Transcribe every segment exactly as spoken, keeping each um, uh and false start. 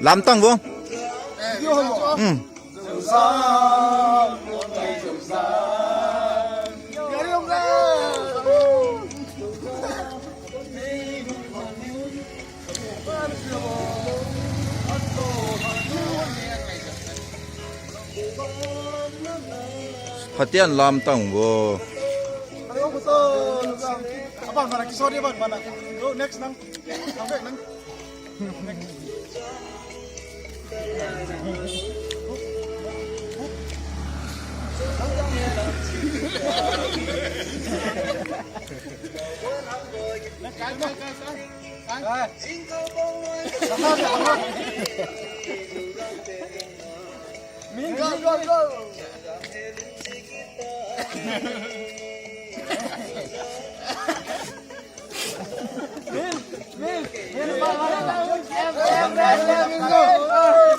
Lamtang vo. Hmm. Phatian lamtang vo. Aban mana, kiso di aban mana. Yo, next nang. Nang, nang. Go, go, go.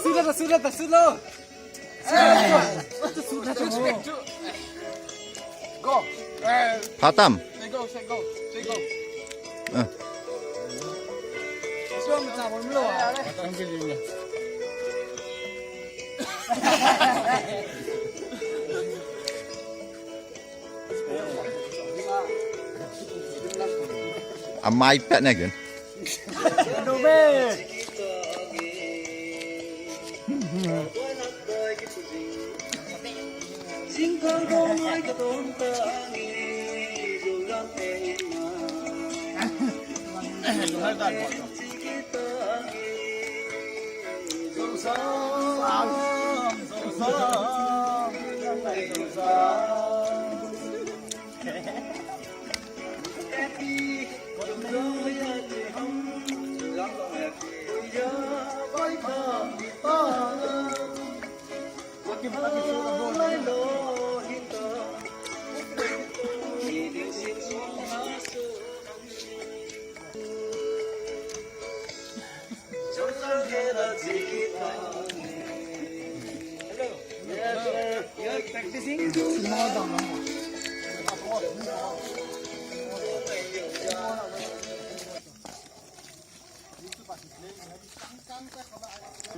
Sudah, sudah, sudah. Go. Phatam. Say go, say go, say go. Ah. Amai pet ne gun.